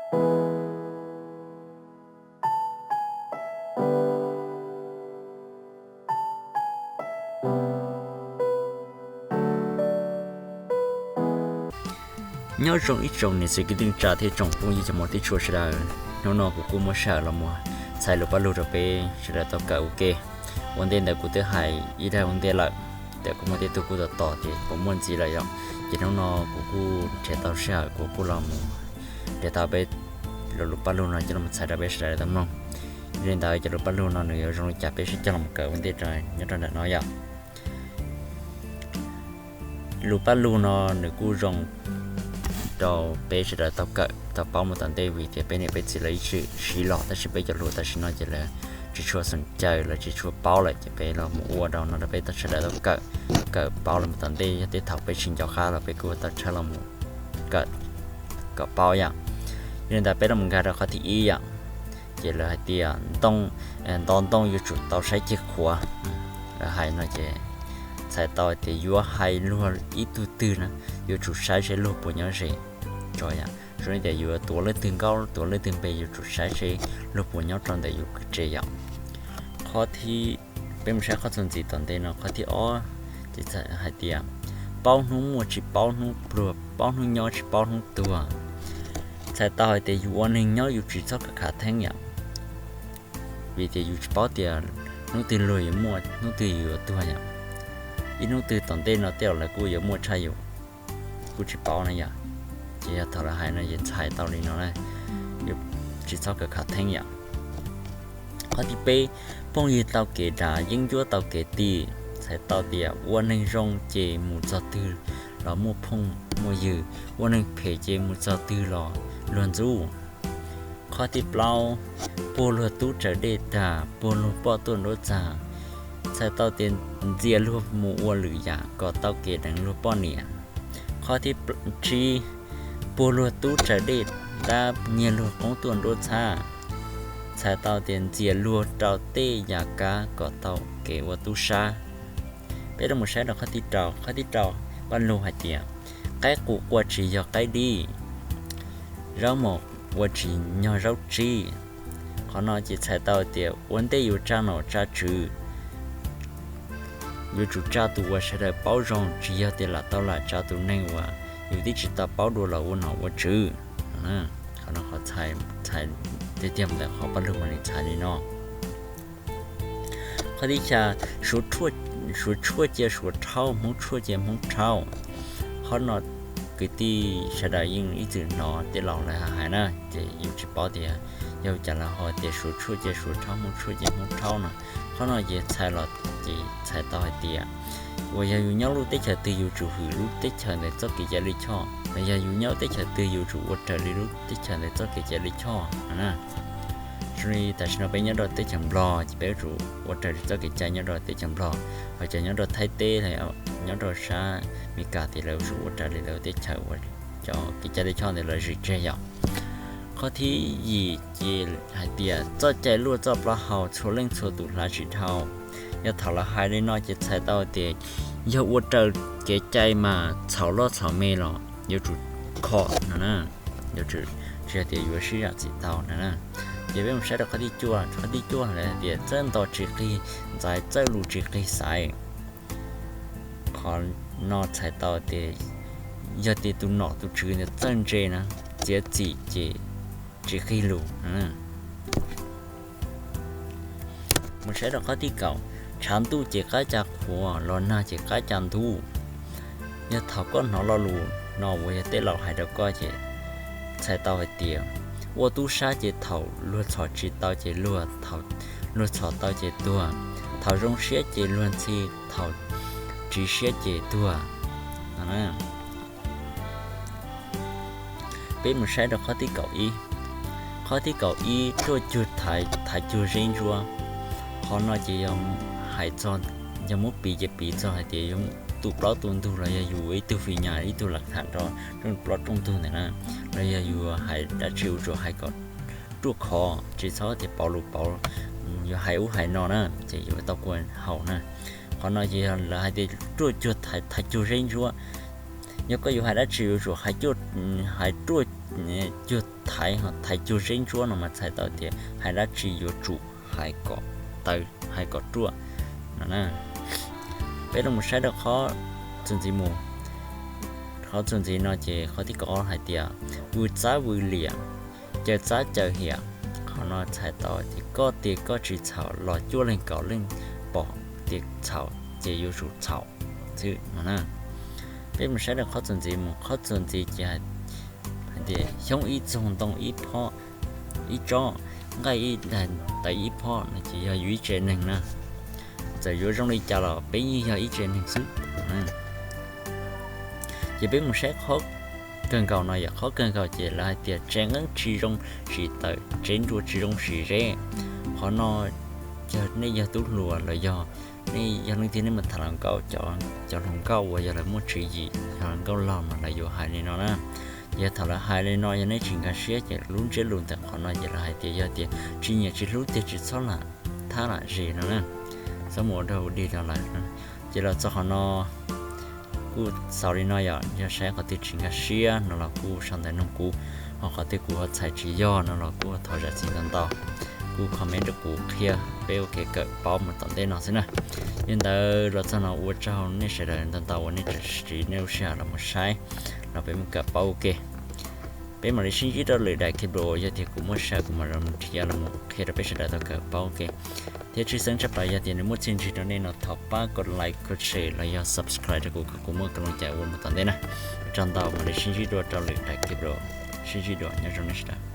Nyob zoo ib tsoom niam txiv kwv tij neej tsa thiab tsoom phooj ywg cov muam tib tshua sawv daws, hnub no kuv kuj muab sij hawm los mus txhais lus paj lug rau peb sawv daws tau kawm ua ke. Ua ntej ntawd kuv twb hais ib daim ua ntej lawm, tias kuv muaj tej tug kuj tos tos ces puas muaj ntxiv lawm yom. Ces hnub no kuv kuj nrhiav tau sij hawm kuv kuj los mus nrhiav tau peb lo lus paj lug no coj los txhais rau peb sawv daws tau mloog. Yog li ntawd cov lus paj lug no nws yuav zoo li cas peb sib cog los kawm ua ntej nyob rau ntawm no yom. Lus paj lug no nws kuj zoo rau peb sawv daws tau kawm tau paub mus tom ntej vim tias peb niam peb txiv lawv ib txwm siv los tab sis peb cov hluas tam sim no ces lawv tsis tshua xeem caw lawv tsis tshua paub lawm ces peb los mus ua rau no rau peb tau sawv daws tau kawm, kawm paub los mus tom ntej yog tej thaum peb tsis nco qab los peb kuj tau tshawb los mus kawm kom paub yom. Yog li ntawd peb los mus nkag rau qhov thib ib yom. Ces lawv hais tias nto ntoo yuav tsum tau saib ceg qhuav. Lawv hais no ces txhais tau tias yuav hais luag ib tug twg na yuav tsum saib seb luag puas nyob ze tso yom. Zoo li tias yuav tuav leej twg nkauj tuav leej twg npe yuav tsum saib seb luag puas nyob rau ntawm yus kev tsev yom. Qhov thib, peb mus saib qhov txuas ntxiv tom ntej no qhov thib ob, ces hais tias paub hnub muaj tsis paub hnub pluag, paub hnub nyob tsis paub hnub tuag. Txhais tau hais tias yus ua neeg nyob yus tsis txhob khav khav theeb yom, vim tias yus tsis paub tias hnub twg luag yuav muaj hnub twg yus yuav tuag yom. Ib hnub twg tom ntej no tej zaum lawv kuj yuav muaj tshaj yus, kuj tsis paub na yom. Ces yog thaum lawv hais no ces txhais tau li no na, yus tsis txhob khav khav theeb yom. Qhov thib peb, phooj ywg tau kev dav yeeb ncuab tau kev ti. Txhais tau tias ua neeg zoo ces mus txog twg los muaj phooj muaj ywg, ua neeg phem ces mus txog twg los luag ntxub. Qhov thib plaub, puag luag tub raws dej tag, puag luag poj tuaj nruab txag. Txhais tau tias ntxias luag mus ua lwm yam kom tau kev deev luag poj niam. Qhov thib tsib, puag luag tub raws dej dab, nyiag luag qoob tuaj nruab txhab. Txhais tau tias ntxias luag rau tej yam kab kom tau kev ua tub sab. Peb los mus saib rau qhov thib rau, qhov thib rau paj lug hais tias qaib qus qua tsis yog qaib dib, zaub mos ua tsis yog zaub tsib. Qhov no ces txhais tau tias ua ntej yuav tsa nom tsa tswv yuav tsum tsa tus uas sawv daws paub zoo, tsis yog tias lam tau lam tsa tus neeg uas yus twb tsis tau paub dua los ua nom ua tswv. Qhov no qhov txhais tiag tiag ntawm qhov paj lug mas nws txhais li no. Qhov thib xya, Suav tshuaj cia Suav rhaub, Hmoob tshuaj cia Hmoob rhaub. Qhov no kwv tij sawv daws yeej ib txwm hnov tej laus lawv hais na, ces yus tsis paub tias yog cas lawv ho tias Suav tshuaj cia Suav rhaub, Hmoob tshuaj cia Hmoob rhaub no. Qhov no ces txhais los ces txhais tau hais tias uas yog yus nyob lub teb chaws twg yus tsum hwm lub teb chaws ntawd txoj kev cai lij choj, los yog yus nyob lub teb chaws twg yus tsum ua raws li lub teb chaws ntawd txoj kev cai lij choj na. Zoo li tam sim no peb nyob rau teb chaws Nplog ces peb yuav tsum ua raws li txoj kev cai nyob rau teb chaws Nplog, ho cov nyob rau Thaib teb, nyob rau sab Meskas ces lawv yuav tsum ua raws li lawv teb chaws uas cov kev cai lij choj ntawd lawv zim tseg yom. Qhov thib yim ces hais tias txoj cai luaj txoj plaub hau txhua leej txhua tus hla tsis dhau. Yog thaum lawv hais li no ces txhais tau tias yog ua raws kev cai mas txhaum loj txhaum me los yuav tsum kho no na, yuav tsum tsis yog tias yuav sib zam txim tau no na. Ces peb mus saib rau qhov thib cuaj, qhov thib cuaj lawv hais tias txawb nto tsis qig ntxaiv, txawj lus tsis qig xaiv. Qhov no txhais tau tias yog tias tus nom tus tswv ntawd txawj ntse na, txiav txim ces tsis qig lus. Mus saib rau qhov thib kaum, tshav ntuj ces qab ca qhuav, los nag ces qab ca ntub. Yog thaum koj hnov lo lus no uas yog tej laus hais rau koj ces txhais tau hais tias ua tub sab ces thaum luag txhom tsis tau ces luag, thaum luag txhom tau ces tuag, thaum zoo siab ces luag ntxhi, thaum ris siab ces tuag. Peb mus saib rau qhov thib kaum ib. Qhov thib kaum ib, ruaj cuag thaiv, thaiv cuag zeb ntsuab. Qhov no ces yog hais txog, yog muab piv ces piv txog hais tias yog tu plaub tu ntug los yog yus ib tug fim nyas ib tug lam tham rau rooj plaub rooj ntug ntawd na, los yog yus hais dab tsi yuav tsum hais kom ruaj khov, tsis txhob tias pauv lus pauv, yuav hais ub hais no na ces yuav tau kua haus na. Qhov no ces yog lawv hais tias ruaj cuag thaiv, thaiv cuag zeb ntsuab. Yog koj yuav hais dab tsi yuav tsum hais cuag, hais ruaj, cuag thaiv, ho thaiv cuag zeb ntsuab no mas txhais tau tias hais dab tsi yuav tsum hais kom tawv, hais kom ruaj no na. Peb los mus saib rau qhov txuas ntxiv mus. Qhov txuas ntxiv no ces qhov thib kaum ob hais tias vwm txab vwm liam, caws txab caws hiam. Qhov no txhais tau tias koj tias koj tsis txhaum los cuaj leeg kaum leej pom tias txhaum ces yuav tsum txhaum xwb no na. Peb mus saib rau qhov txuas ntxiv mus, qhov txuas ntxiv ces hais tias xyoob ib txoog ntoo ib phob, ib tsob, nqaij ib daig tawv ib phob no ces yog yus ib tse neeg na. Txawm yuav zoo li cas los peb yeej yog ib tse neeg xwb. Ces peb mus saib qhov kawg nkaus no yom, qhov kawg nkaus ces lawv hais tias tsev nqeeb tsis zoo sim tawm, tsev nruas tsis zoo sim zeb. Qhov no yog nej yog tub hluas los yog nej yog leej twg nej mus tham hluas nkauj, cov hluas nkauj uas yog lawv muaj tswv yim, yog hluas nkauj laug mas lawv yuav hais li no na. Yog thaum lawv hais li no yog nej tsis nkag siab ces lub ntsiab lus ntawm qhov no ces lawv hais tias yog tias tsis nyiam tsis hlub tiag tsis txhob lam thab lam zes no na, txhob mus ua dog ua dig rau lawv. Ces los txog qhov no kuj xaus li no yom, yog saib qhov twg tsis nkag siab no los kuj sau ntawv nug kuv, ho qhov twg kuv ho txhais tsis yog no los kuj thov zam txim ntau ntau. Kuj comment rau kuv qhia peb ua kev kawm paub mus tom ntej no xwb na. Yog li ntawd los txog no ua tsaug nej sawv daws ntau ntau uas nej tseem siv nej lub sij hawm los mus saib, los peb mus kawm paub ua ke. Peb mam li sib ntsib rau lwm daim clip video, yog tias kuv muaj sij hawm kuv mam li los mus nrhiav los mus qhia rau peb sawv daws tau kawm paub ua ke. Thiab tshwj xeeb tshaj plaws yog tias nws muaj txiaj ntsig rau nej no thov pab comment, like, comment, share los yog subscribe rau kuv kom kuv muaj kev lom zem ua mus tom ntej na. Ua tsaug ntau, mam li sib ntsib dua rau lwm daim clip video. Sib ntsib dua, nyob zoo nej sawv daws.